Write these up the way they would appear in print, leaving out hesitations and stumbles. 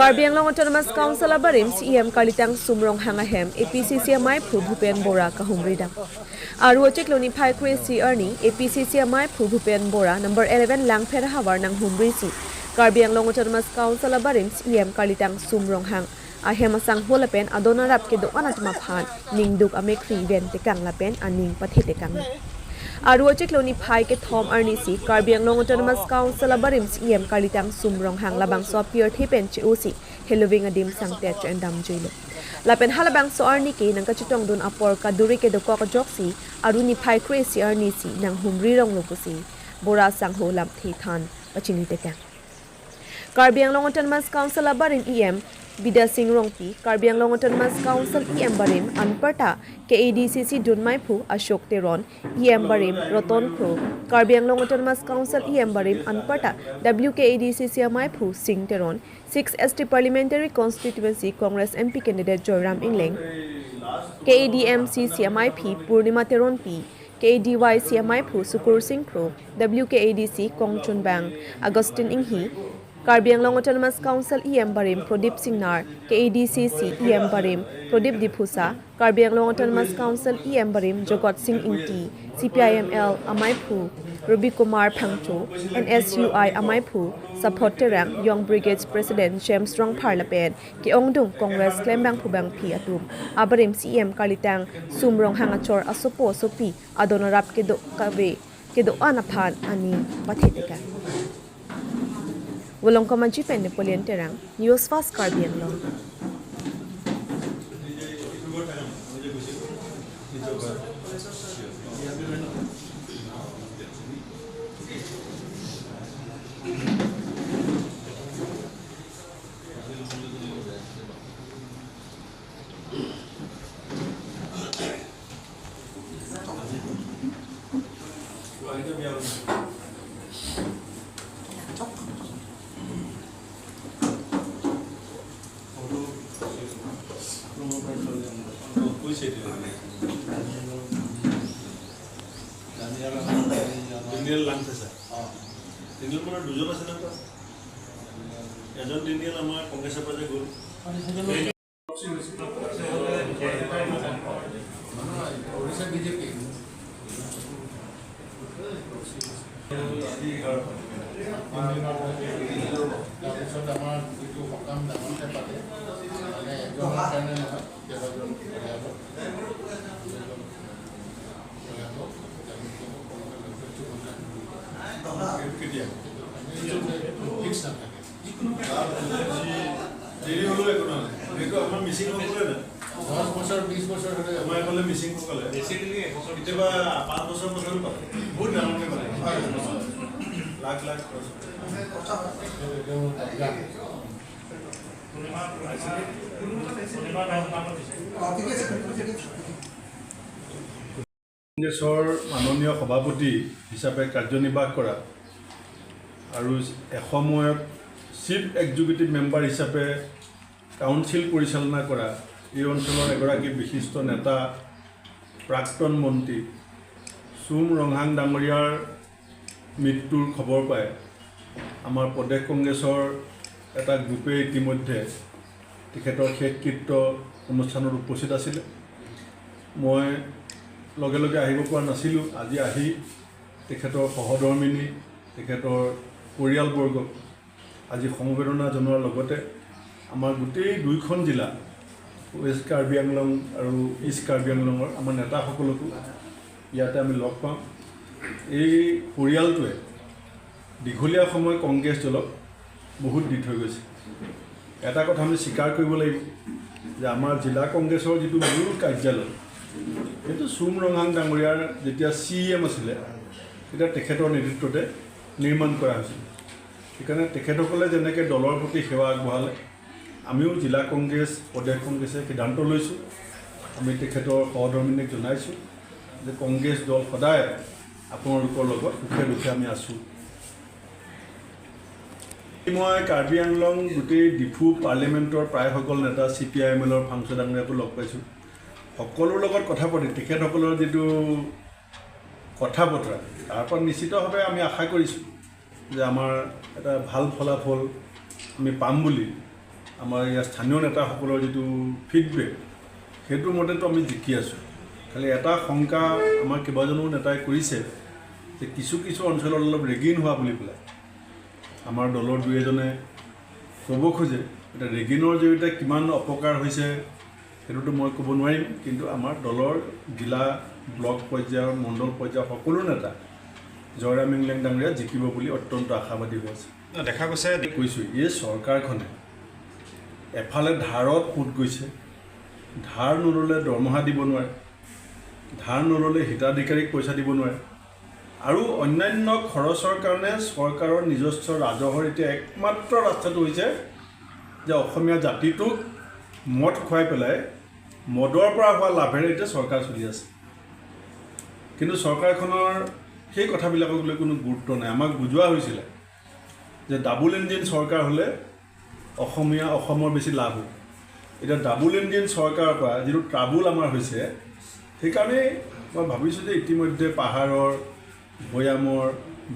Karbi Anglong Autonomous Council abarim CEM Kalitang Sumrong Hangahem APCC amai phu Bhupen Bora kahumrida aru achekloni phai khre si arni APCC amai phu Bhupen Bora number 11 Langpher hawar nang humri si Karbi Anglong Autonomous Council abarim CEM Kalitang Sumrong Hang ahem asang holapen adona rap ke do anatma phan ningduk ame khri ven te kang lapen aning pathe te kang aru achekloni phai ke thom arni si Karbi Anglong Autonomous Council abarim CEM Kalitang Sumrong Hang labang so pier thepen cheusi heloving adim sangte chendam juilo lapen halabang so arni ke nang kachitong dun apor kaduri ke dokok joksi aruni phai khre si arni si nang humri rong lokusi Bora sang ho lam the than pachini te kang Karbi Anglong Autonomous Council abarim EM Bida Singh Rongpi, Karbi Anglong Autonomous Council EM Barim Anparta, KADCC Dunmai Phu Ashok Teron, EM Barim Roton Khro, Karbi Anglong Autonomous Council EM Barim Anparta, WKADCC Amai Phu Singh Teron, 6 ST Parliamentary Constituency Congress MP candidate Joyram Ingleng, KADMCC MIP Purnima Teron P, KDYC MI Phu Sukur Singh Khro, WKADC Kongchun Bang, Augustine Inghi, Karbi Anglong Autonomous Council EM Barim Pradip Singh Nar, KADCC EM Barim Pradip Diphusa, Karbi Anglong Autonomous Council EM Barim Jagat Singh Ingti, CPIML Amai Phu, Ruby Kumar Phangcho, NSUI Amai Phu, Support Terang Young Brigades President James Rong Parlapen, Keongdung Congress Klembang Phubang Phi Atum, Abarim CEM Kalitang Sumrong Hangachor Asopo Sopi Adonarap Kedo Kabe Kedo Anaphan Ani Patheteka. Wolong Kamaji Pen Napoleon Terang, News Fast Karbi Anglong. Daniel লাংফেচা, Daniel মানে দুজন আছে ন, এজন Daniel আমাৰ কংগ্ৰেছৰ পৰা যে গ'ল। তাৰপিছত আমাৰ যিটো সকাম ডাঙৰকৈ পাতে, মানে এজনৰ কাৰণে নহয়, কেইবাজন পৰিয়ালক ফিক্স নাথাকে। দেৰি হ'লেও একো নহয়, সেইটো আমাৰ মিচিংসকলে নাই। 10 বছৰ 20 বছৰ হ'লে আমাৰ এইফালে মিচিংসকলে কেতিয়াবা 5 বছৰ পাছতো পাতে, বহুত ডাঙৰকৈ পাতে, লাখ লাখ খৰচ। এইটো গান। কংগ্ৰেছৰ মাননীয় সভাপতি হিচাপে কাৰ্যনিৰ্বাহ কৰা আৰু এসময়ত চিফ এক্সিকিউটিভ মেম্বাৰ হিচাপে কাউন্সিল পৰিচালনা কৰা এই অঞ্চলৰ এগৰাকী বিশিষ্ট নেতা, প্ৰাক্তন মন্ত্ৰী চুম ৰংহাং ডাঙৰীয়াৰ মৃত্যুৰ খবৰ পাই আমাৰ প্ৰদেশ কংগ্ৰেছৰ এটা গ্ৰুপে ইতিমধ্যে তেখেতৰ শেষকৃত্য অনুষ্ঠানত উপস্থিত আছিলে। মই লগে লগে আহিব পৰা নাছিলোঁ। আজি আহি তেখেতৰ সহধৰ্মিনী, তেখেতৰ পৰিয়ালবৰ্গক আজি সমবেদনা জনোৱাৰ লগতে আমাৰ গোটেই দুইখন জিলা, ৱেষ্ট কাৰ্বি আংলং আৰু ইষ্ট কাৰ্বি আংলঙৰ আমাৰ নেতাসকলকো ইয়াতে আমি লগ পাম। এই পৰিয়ালটোৱে দীঘলীয়া সময় কংগ্ৰেছ দলক বহুত দি থৈ গৈছে। এটা কথা আমি স্বীকাৰ কৰিব লাগিব যে আমাৰ জিলা কংগ্ৰেছৰ যিটো মূল কাৰ্যালয়, সেইটো চুম ৰংহাং ডাঙৰীয়াৰ যেতিয়া চি এম আছিলে, তেতিয়া তেখেতৰ নেতৃত্বতে নিৰ্মাণ কৰা হৈছিল। সেইকাৰণে তেখেতসকলে যেনেকৈ দলৰ প্ৰতি সেৱা আগবঢ়ালে, আমিও জিলা কংগ্ৰেছ, প্ৰদেশ কংগ্ৰেছে সিদ্ধান্ত লৈছোঁ, আমি তেখেতৰ সহধৰ্মিনীক জনাইছোঁ যে কংগ্ৰেছ দল সদায় আপোনালোকৰ লগত সুখে দুখে আমি আছোঁ। মই কাৰ্বি আংলং গোটেই ডিফু পাৰ্লিমেণ্টৰ প্ৰায়সকল নেতা, চিপিআইএমএলৰ ফাংচু ডাঙৰীয়াকো লগ পাইছোঁ। সকলোৰ লগত কথা পাতি তেখেতসকলৰ যিটো কথা বতৰা, তাৰ পৰা নিশ্চিতভাৱে আমি আশা কৰিছোঁ যে আমাৰ এটা ভাল ফলাফল আমি পাম বুলি। আমাৰ ইয়াৰ স্থানীয় নেতাসকলৰ যিটো ফিডবেক, সেইটো মতেতো আমি জিকি আছোঁ। খালি এটা শংকা আমাৰ কেইবাজনো নেতাই কৰিছে যে কিছু কিছু অঞ্চলত অলপ ৰেগিং হোৱা বুলি পেলাই আমাৰ দলৰ দুই এজনে ক'ব খোজে। এতিয়া ৰেগিঙৰ জৰিয়তে কিমান অপকাৰ হৈছে সেইটোতো মই ক'ব নোৱাৰিম, কিন্তু আমাৰ দলৰ জিলা, ব্লক পৰ্যায়ৰ, মণ্ডল পৰ্যায়ৰ সকলো নেতা জয়ৰাম ইংলেং ডাঙৰীয়া জিকিব বুলি অত্যন্ত আশাবাদী হৈ আছে। দেখা গৈছে, কৈছোঁ, এই চৰকাৰখনে এফালে ধাৰত পোত গৈছে, ধাৰ নল'লে দৰমহা দিব নোৱাৰে, ধাৰ নল'লে হিতাধিকাৰীক পইচা দিব নোৱাৰে, আৰু অন্যান্য খৰচৰ কাৰণে চৰকাৰৰ নিজস্ব ৰাজহৰ এতিয়া একমাত্ৰ ৰাস্তাটো হৈছে যে অসমীয়া জাতিটোক মদ খুৱাই পেলাই মদৰ পৰা হোৱা লাভেৰে এতিয়া চৰকাৰ চলি আছে। কিন্তু চৰকাৰখনৰ সেই কথাবিলাকক লৈ কোনো গুৰুত্ব নাই। আমাক বুজোৱা হৈছিলে যে ডাবুল ইঞ্জিন চৰকাৰ হ'লে অসমৰ বেছি লাভ হ'ব। এতিয়া ডাবুল ইঞ্জিন চৰকাৰৰ পৰা যিটো ট্ৰাবুল আমাৰ হৈছে, সেইকাৰণেই মই ভাবিছোঁ যে ইতিমধ্যে পাহাৰৰ, ভৈয়ামৰ,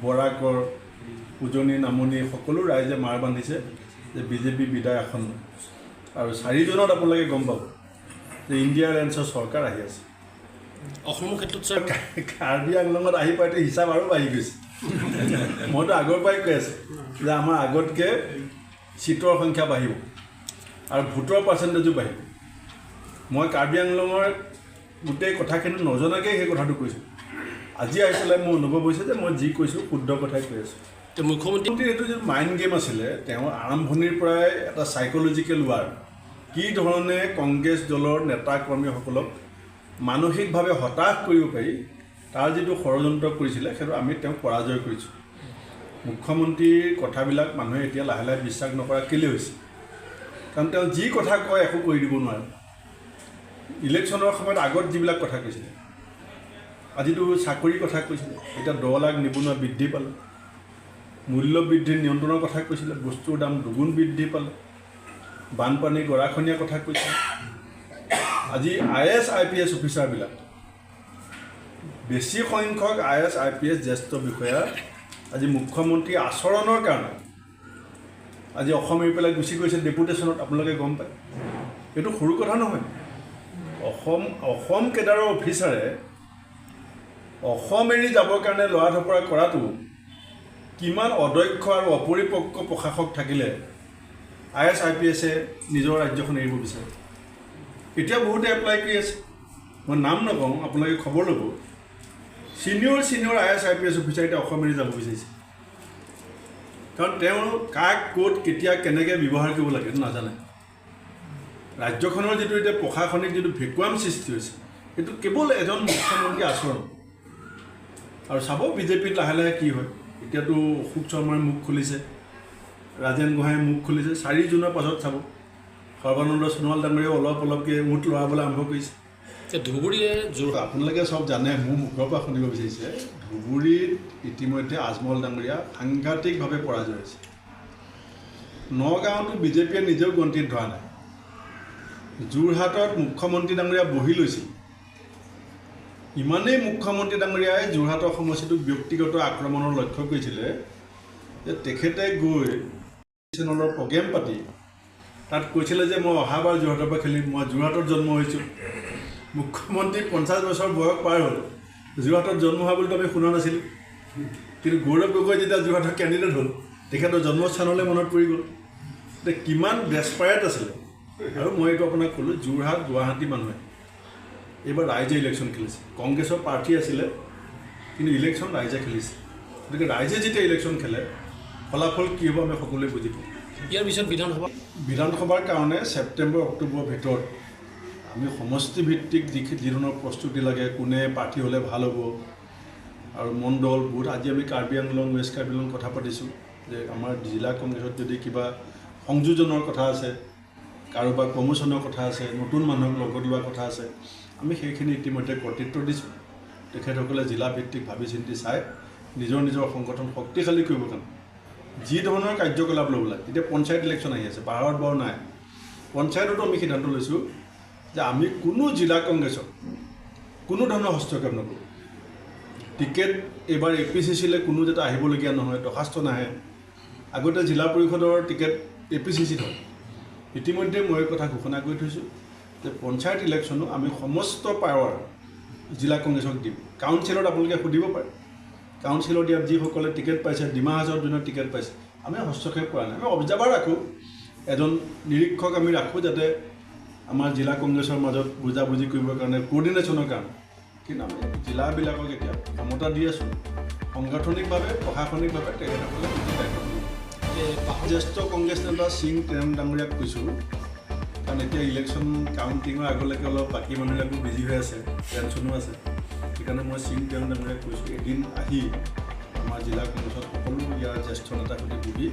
বৰাকৰ, উজনি নামনি সকলো ৰাইজে মাৰ বান্ধিছে যে বিজেপি বিদায় আসন্ন। আৰু 4 জুনত আপোনালোকে গম পাব যে ইণ্ডিয়া এলায়েন্সৰ চৰকাৰ আহি আছে। অসমৰ ক্ষেত্ৰত ছাৰ কাৰ্বি আংলঙত আহি পাইতে হিচাপ আৰু বাঢ়ি গৈছে। মইতো আগৰ পৰাই কৈ আছোঁ যে আমাৰ আগতকৈ চিটৰ সংখ্যা বাঢ়িব আৰু ভোটৰ পাৰ্চেণ্টেজো বাঢ়িব। মই কাৰ্বি আংলঙৰ গোটেই কথাখিনি নজনাকৈ সেই কথাটো কৈছোঁ। আজি আহি পেলাই মোৰ অনুভৱ হৈছে যে মই যি কৈছোঁ শুদ্ধ কথাই কৈ আছোঁ। মুখ্যমন্ত্ৰীৰ এইটো যিটো মাইণ্ড গেম আছিলে, তেওঁৰ আৰম্ভণিৰ পৰাই এটা চাইক'লজিকেল ৱাৰ, কি ধৰণে কংগ্ৰেছ দলৰ নেতা কৰ্মীসকলক মানসিকভাৱে হতাশ কৰিব পাৰি তাৰ যিটো ষড়যন্ত্ৰ কৰিছিলে, সেইটো আমি তেওঁক পৰাজয় কৰিছোঁ। মুখ্যমন্ত্ৰীৰ কথাবিলাক মানুহে এতিয়া লাহে লাহে বিশ্বাস নকৰা কেলৈ হৈছে? কাৰণ তেওঁ যি কথা কয় একো কৰি দিব নোৱাৰে। ইলেকশ্যনৰ সময়ত আগত যিবিলাক কথা কৈছিলে, আজিতো চাকৰিৰ কথা কৈছিলে, এতিয়া 10 লাখ নিবনুৱা বৃদ্ধি পালে, মূল্য বৃদ্ধিৰ নিয়ন্ত্ৰণৰ কথা কৈছিলে, বস্তুৰ দাম দুগুণ বৃদ্ধি পালে, বানপানী গৰাখনীয়া কথা কৈছিলে। আজি IAS IPS অফিচাৰবিলাক, বেছি সংখ্যক IAS IPS জ্যেষ্ঠ বিষয়া আজি মুখ্যমন্ত্ৰীৰ আচৰণৰ কাৰণে আজি অসম এৰি পেলাই গুচি গৈছে ডেপুটেশ্যনত, আপোনালোকে গম পায়। এইটো সৰু কথা নহয়। অসম কেডাৰৰ অফিচাৰে অসম এৰি যাবৰ কাৰণে লৰা ধপৰা কৰাটো কিমান অদক্ষ আৰু অপৰিপক্ক প্ৰশাসক থাকিলে IAS IPS নিজৰ ৰাজ্যখন এৰিব বিচাৰে। এতিয়া বহুতে এপ্লাই কৰি আছে, মই নাম নকওঁ, আপোনালোকে খবৰ ল'ব। ছিনিয়ৰ IAS IPS officer এতিয়া অসম এৰি যাব বিচাৰিছে, কাৰণ তেওঁ কাক ক'ত কেতিয়া কেনেকৈ ব্যৱহাৰ কৰিব লাগে নাজানে। ৰাজ্যখনৰ যিটো এতিয়া প্ৰশাসনিক যিটো ভেকুৱাম সৃষ্টি হৈছে, সেইটো কেৱল এজন মুখ্যমন্ত্ৰীৰ আচৰণ। আৰু চাব বিজেপিত লাহে লাহে কি হয়। এতিয়াতো অশোক শৰ্মাই মুখ খুলিছে, ৰাজেন গোহাঁয়ে মুখ খুলিছে, 4 জুনৰ পাছত চাব সৰ্বানন্দ সোণোৱাল ডাঙৰীয়াও অলপ অলপকৈ ওঁঠ লৰাবলৈ আৰম্ভ কৰিছে। ধুবুৰীয়ে আপোনালোকে চব জানে, মোৰ মুখৰ পৰা শুনিব বিচাৰিছে, ধুবুৰীত ইতিমধ্যে আজমল ডাঙৰীয়া সাংঘাতিকভাৱে পৰাজয় হৈছে। নগাঁৱতো বিজেপিয়ে নিজেও গন্তিত ধৰা নাই। যোৰহাটত মুখ্যমন্ত্ৰী ডাঙৰীয়া বহি লৈছিল, ইমানেই মুখ্যমন্ত্ৰী ডাঙৰীয়াই যোৰহাটৰ সমষ্টিটোক ব্যক্তিগত আক্ৰমণৰ লক্ষ্য কৰিছিলে যে তেখেতে গৈ চেনেলৰ প্ৰগ্ৰেম পাতি তাত কৈছিলে যে মই অহাবাৰ যোৰহাটৰ পৰা খেলিম, মই যোৰহাটত জন্ম হৈছোঁ। মুখ্যমন্ত্ৰী 50 বছৰ বয়স পাৰ হ'ল, যোৰহাটত জন্ম হোৱা বুলিতো আমি শুনা নাছিলোঁ। কিন্তু গৌৰৱ গগৈ যেতিয়া যোৰহাটৰ কেণ্ডিডেট হ'ল, তেখেতৰ জন্মস্থানলৈ মনত পৰি গ'ল। এতিয়া কিমান ডেছপাৰেট আছিলে। আৰু মই এইটো আপোনাক ক'লোঁ, যোৰহাট গুৱাহাটী মানুহে এইবাৰ ৰাইজে ইলেকশ্যন খেলিছে। কংগ্ৰেছৰ প্ৰাৰ্থী আছিলে, কিন্তু ইলেকশ্যন ৰাইজে খেলিছে। গতিকে ৰাইজে যেতিয়া ইলেকশ্যন খেলে, ফলাফল কি হ'ব আমি সকলোৱে বুজি পাওঁ। ইয়াৰ পিছত বিধানসভাৰ কাৰণে ছেপ্টেম্বৰ অক্টোবৰৰ ভিতৰত আমি সমষ্টিভিত্তিক যি ধৰণৰ প্ৰস্তুতি লাগে, কোনে প্ৰাৰ্থী হ'লে ভাল হ'ব, আৰু মণ্ডল বুথ, আজি আমি কাৰ্বি আংলং, ৱেষ্ট কাৰ্বি আংলং কথা পাতিছোঁ যে আমাৰ জিলা কংগ্ৰেছত যদি কিবা সংযোজনৰ কথা আছে, কাৰোবাৰ প্ৰমোশ্যনৰ কথা আছে, নতুন মানুহক লগত লোৱাৰ কথা আছে, আমি সেইখিনি ইতিমধ্যে কৰ্তৃত্ব দিছোঁ। তেখেতসকলে জিলাভিত্তিক ভাবি চিন্তি চাই নিজৰ নিজৰ সংগঠন শক্তিশালী কৰিবৰ কাৰণে যি ধৰণৰ কাৰ্যকলাপ ল'ব লাগে। এতিয়া পঞ্চায়ত ইলেকশ্যন আহি আছে, পাহাৰত বাৰু নাই, পঞ্চায়ততো আমি সিদ্ধান্ত লৈছোঁ যে আমি কোনো জিলা কংগ্ৰেছক কোনো ধৰণৰ হস্তক্ষেপ নকৰোঁ। টিকেট এইবাৰ APCCলৈ কোনো যাতে আহিবলগীয়া নহয়, দৰ্খাস্ত নাহে। আগতে জিলা পৰিষদৰ টিকেট APCCত হয়, ইতিমধ্যে মই এই কথা ঘোষণা কৰি থৈছোঁ যে পঞ্চায়ত ইলেকশ্যনো আমি সমস্ত পাৱাৰ জিলা কংগ্ৰেছক দিম। কাউন্সিলত আপোনালোকে সুধিব পাৰে, কাউন্সিলত ইয়াত যিসকলে টিকেট পাইছে, ডিমা হাছাওত যোনে টিকেট পাইছে, আমি হস্তক্ষেপ কৰা নাই। আমি অবজাৰ্ভাৰ ৰাখোঁ, এজন নিৰীক্ষক আমি ৰাখোঁ, যাতে আমাৰ জিলা কংগ্ৰেছৰ মাজত বুজাবুজি কৰিবৰ কাৰণে, কোঅৰ্ডিনেশ্যনৰ কাৰণে। কিন্তু আমি জিলাবিলাকক এতিয়া ক্ষমতা দি আছোঁ, সাংগঠনিকভাৱে, প্ৰশাসনিকভাৱে তেখেতসকলে গোটেই দায়িত্ব ল'ব। জ্যেষ্ঠ কংগ্ৰেছ নেতা সিং টেৰং ডাঙৰীয়াক কৈছোঁ, কাৰণ এতিয়া ইলেকশ্যন কাউণ্টিঙৰ আগলৈকে অলপ বাকী মানুহবিলাকো বিজি হৈ আছে, টেনশ্যনো আছে। সেইকাৰণে মই সিং টেৰং ডাঙৰীয়াক কৈছোঁ, এদিন আহি আমাৰ জিলা কংগ্ৰেছত সকলো ইয়াৰ জ্যেষ্ঠ নেতাৰ সৈতে বহি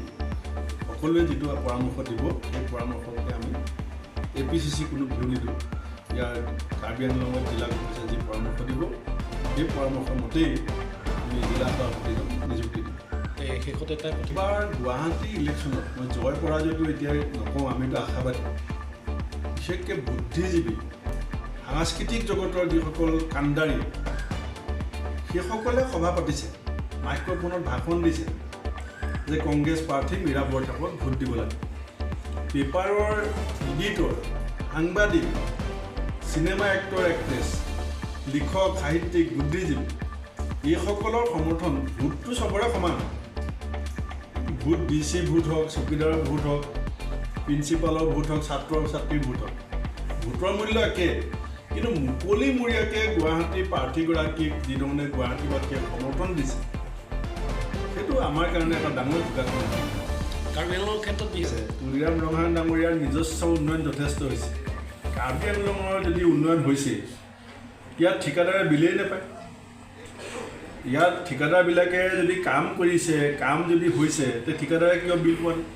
সকলোৱে যিটো পৰামৰ্শ দিব, সেই পৰামৰ্শকে আমি APCC কোনো ভিউ নিদিওঁ। ইয়াৰ কাৰ্বি আংলঙত জিলা কংগ্ৰেছে যি পৰামৰ্শ দিব, সেই পৰামৰ্শ মতেই আমি জিলা সভাপতিজন নিযুক্তি দিম। শেষতে এটা কথা, এবাৰ গুৱাহাটী ইলেকশ্যনত মই জয় পৰাজয়টো এতিয়া নকওঁ, আমিতো আশাবাদী। বিশেষকৈ বুদ্ধিজীৱী, সাংস্কৃতিক জগতৰ যিসকল কাণ্ডাৰী, সেইসকলে সভা পাতিছে, মাইক্ৰফোনত ভাষণ দিছে যে কংগ্ৰেছ প্ৰাৰ্থী মীৰা বৰঠাকুৰক ভোট দিব লাগে। পেপাৰৰ এডিটৰ, সাংবাদিক, চিনেমা এক্টৰ এক্ট্ৰেছ, লিখক, সাহিত্যিক, বুদ্ধিজীৱী, এইসকলৰ সমৰ্থন, ভোটটো চবৰে সমান। ভোট DC vote হওক, চকীদাৰৰ ভোট হওক, প্ৰিন্সিপালৰ ভোট হওক, ছাত্ৰ ছাত্ৰীৰ ভোট হওক, ভোটৰ মূল্য একে। কিন্তু মুকলিমূৰীয়াকৈ গুৱাহাটীৰ প্ৰাৰ্থীগৰাকীক যিধৰণে গুৱাহাটীবাসীয়ে সমৰ্থন দিছে, সেইটো আমাৰ কাৰণে এটা ডাঙৰ যোগাসন। কাৰ্বি আংলঙৰ ক্ষেত্ৰত তুলিৰাম ৰংহাং ডাঙৰীয়াৰ নিজস্ব উন্নয়ন যথেষ্ট হৈছে। কাৰ্বি আংলঙৰ যদি উন্নয়ন হৈছে, ইয়াত ঠিকাদাৰে বিলেই নাপায়। ইয়াত ঠিকাদাৰবিলাকে যদি কাম কৰিছে, কাম যদি হৈছে, তে ঠিকাদাৰে কিয় বিল পোৱা নাই?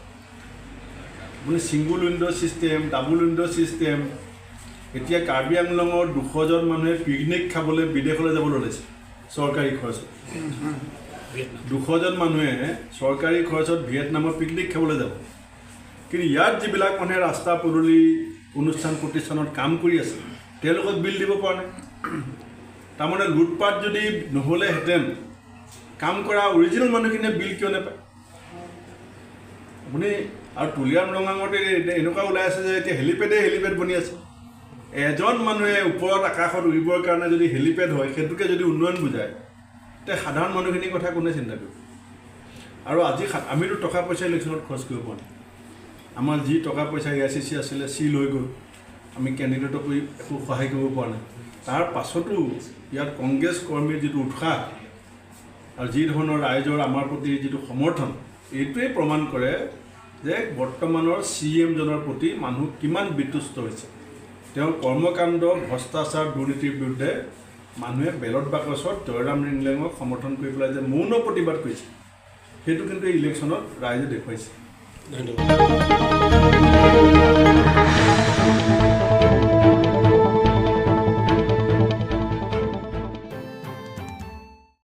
আপুনি single window system, double window system, এতিয়া কাৰ্বি আংলঙৰ 200জন মানুহে পিকনিক খাবলৈ বিদেশলৈ যাবলৈ ওলাইছে চৰকাৰী খৰচত। 200জন মানুহে চৰকাৰী খৰচত ভিয়েটনামত পিকনিক খাবলৈ যাব। কিন্তু ইয়াত যিবিলাক মানুহে ৰাস্তা পদূলি, অনুষ্ঠান প্ৰতিষ্ঠানত কাম কৰি আছে, তেওঁলোকক বিল দিব পৰা নাই। তাৰমানে লুটপাত যদি নহ'লেহেঁতেন, কাম কৰা অৰিজিনেল মানুহখিনিয়ে বিল কিয় নাপায়? আপুনি আৰু তুলিৰাম ৰংহাঙতে এনেকুৱা ওলাই আছে যে এতিয়া হেলিপেডে হেলিপেড বনি আছে। এজন মানুহে ওপৰত আকাশত উৰিবৰ কাৰণে যদি হেলিপেড হয়, সেইটোকে যদি উন্নয়ন বুজায়, তে সাধাৰণ মানুহখিনিৰ কথা কোনে চিন্তা কৰিব? আৰু আজি আমিতো টকা পইচা ইলেকশ্যনত খৰচ কৰিব পৰা নাই। আমাৰ যি টকা পইচা AICC আছিলে চিল হৈ গ'ল, আমি কেণ্ডিডেটক একো সহায় কৰিব পৰা নাই। তাৰ পাছতো ইয়াত কংগ্ৰেছ কৰ্মীৰ যিটো উৎসাহ আৰু যি ধৰণৰ ৰাইজৰ আমাৰ প্ৰতি যিটো সমৰ্থন, এইটোৱেই প্ৰমাণ কৰে যে বৰ্তমানৰ CMজনৰ প্ৰতি মানুহ কিমান বিতুষ্ট হৈছে। তেওঁৰ কৰ্মকাণ্ড, ভ্ৰষ্টাচাৰ, দুৰ্নীতিৰ বিৰুদ্ধে মানুহে বেলট বাকচত জয়ৰাম ৰিংলেঙক সমৰ্থন কৰি পেলাই যে মৌন প্ৰতিবাদ কৰিছে, সেইটো কিন্তু এই ইলেকশ্যনত ৰাইজে দেখুৱাইছে। ধন্যবাদ।